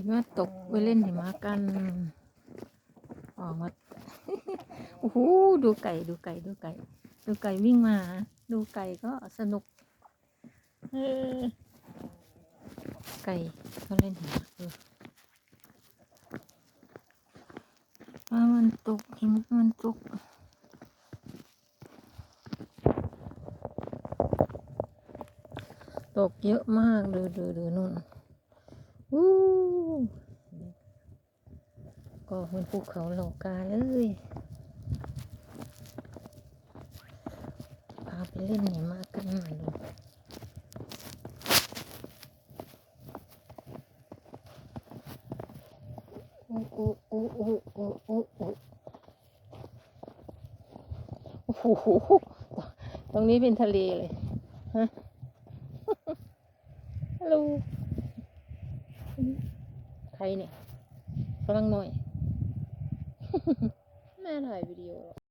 ມາຕົກໄວເຫຼັ້ນຫິມະກັນ. ອອກມາ ໂອ້ໂຫ ດູໄກ່ ດູໄກ່ ດູໄກ່ ດູໄກ່ວິ່ງມາຫາ ດູໄກ່ກໍສະໜຸກ. ເອີ ໄກ່ກໍເຫຼັ້ນຫິມະ ເອີ ວ່າມັນຕົກ ຫິມະມັນຕົກ ຕົກເຍອະມາກ ເດີໆໆ ໂນ່ນ ອູ້ ກໍເປັນພູເຂົາຫຼໍກາເລີຍ. ພາໄປເຫຼັ້ນຫິມະກັນ. ໂອ້ ໂອ້ ໂອ້ ໂອ້ ໂອ້ ໂອ້ ໂອ້ ໂອ້ໂຫ ຕົງນີ້ເປັນທະເລເລີຍ ຮະ. ຮັລໂຫຼ ໃຜນີ້ ຝຣັ່ງນ້ອຍ ມາຖ່າຍວິດີໂອ.